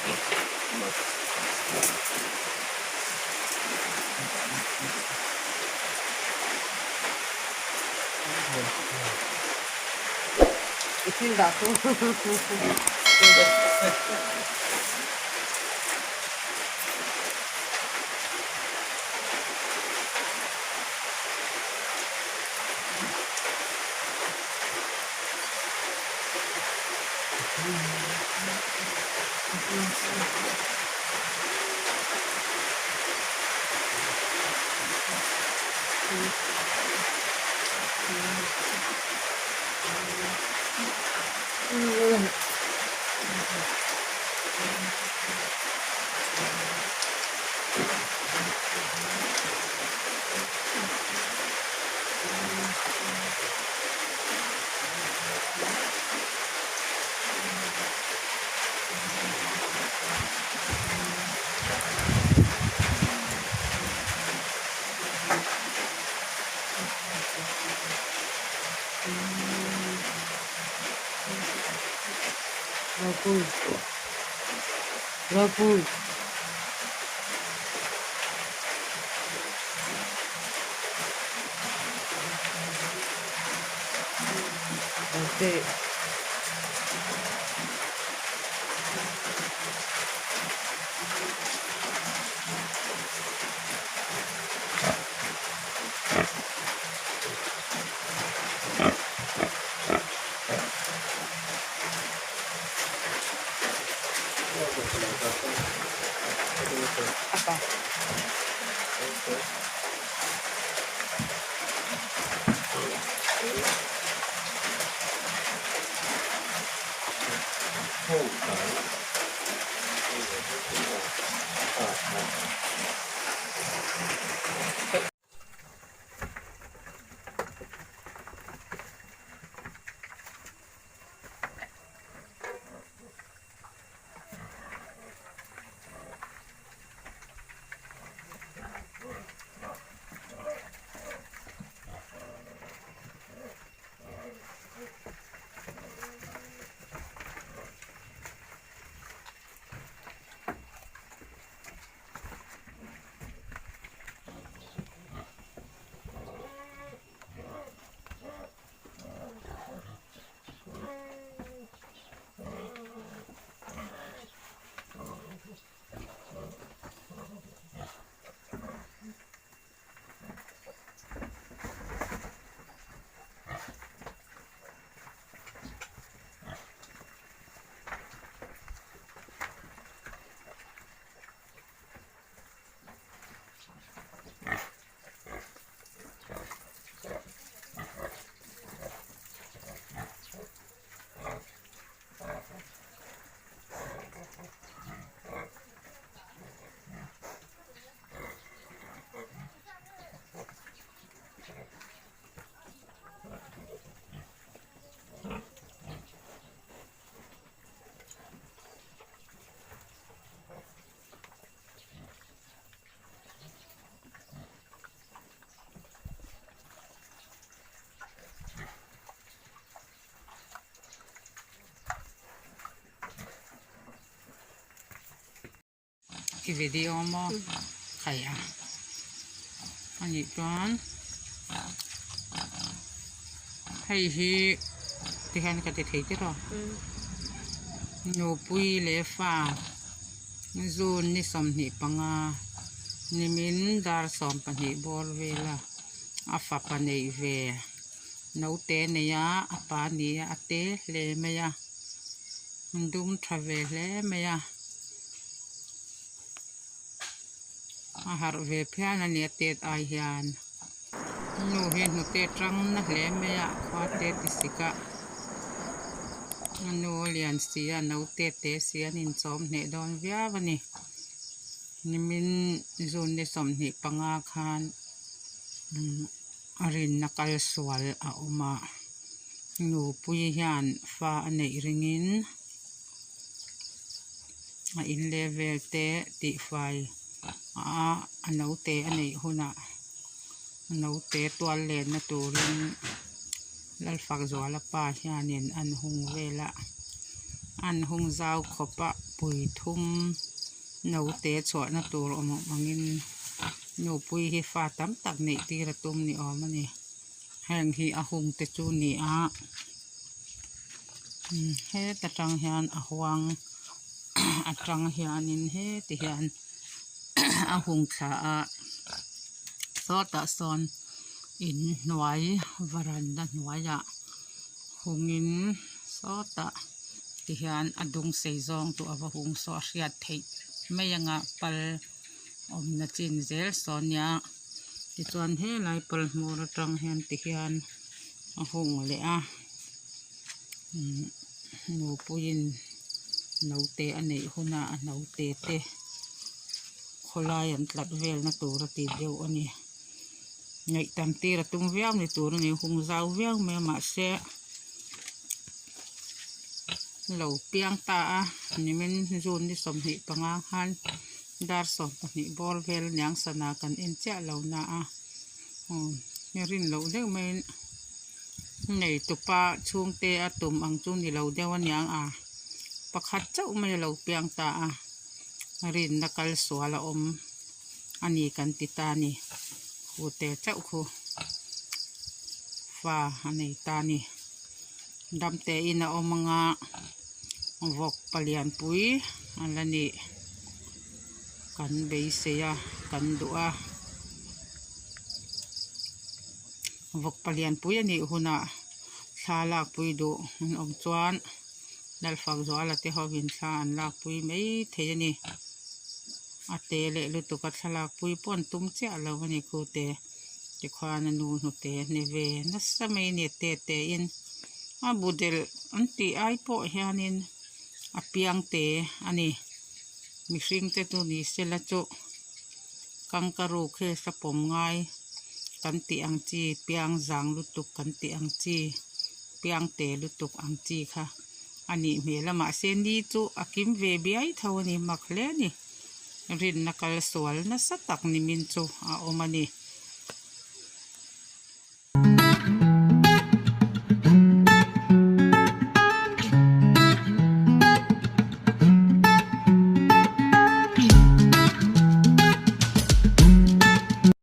I thil dah chu Ropui ropui. Apa? I video maw khai a anih chuan hei hi tikhian ka ti thei tiraw nupui leh fa zun ni 25 nimin dar 12 bawr vela a fapa neih ve naute nei a a pa ni a a te hle mai a. An dum tha ve hle mai a a harh ve phian a ni a tet ai hian nu hi hnute tang na hle mai a khua te ti sik a a nu a lian si a naute te si an inchawm hneh dawn viau a ni nimin zun ni 25 khan a rinna kal sual a awm a. Nupui hian fa a neih ringin a in leh vel te tihfai a a naute a neih hunah a naute tual lenna turin Lalfakzuala pa hianin an hung vel a. An hung zau khawp a pui thum naute chhuahna tur awm angin nupui hi fa tam tak neih tir a tum ni awm a ni heng hi a hung te chu ni a heta tang hian a huang atang hianin heti hian a hung thla a sawtah sawn inhnuai varanda hnuaiah hungin sawtah tihian a dung sei zawng chu a va hung saw a hriat theih mai anga pal awmna chin zel saw nia tichuan helai pal hmawr atang hian tihian a hung leh a imm nupuiin naute a neih hunah a naute te khawlai an tlat velna tur a ti deuh a ni. Ngaih tam tir a tum viau ni tur a ni hung zau viau mai a mahse lo piang ta a nimin june ni 25 khan dar 12 bawr vel aniang sana kan en chiah lo na a aw rin loh deuh maiin nei tupa chhungte a tum ang chu ni lo deuh aniang a pakhat chauh mai a lo piang ta a rinna kal sual a awm. A ni kan ti ta a ni ute chauh khu fa a nei ta a ni damte in a awm anga vawk palian pui a la nih kan beisei a kan duh a vawk palian pui a nih hunah thla lakpui duh an awm chuan Lalfakzuala te hovin thla an lakpui mai thei a ni. A te leh lutuk a thlalak pui pawh an tum chiah lo a ni khu te tikhuan a nu hnute a ni ve nasa mai a ni a te te in a bu delh an tih ai pawh hianin a piang te a ni mihring te chu ni sela chu kangaroo case a pawm ngai kan tih ang chi piang zang lutuk kan tih ang chi piang te lutuk ang chi kha a nih hmel a mahse ni chu a kim ve biai tho a ni mak hle a ni rinna kal sual nasa tak nimin chu a awm a ni.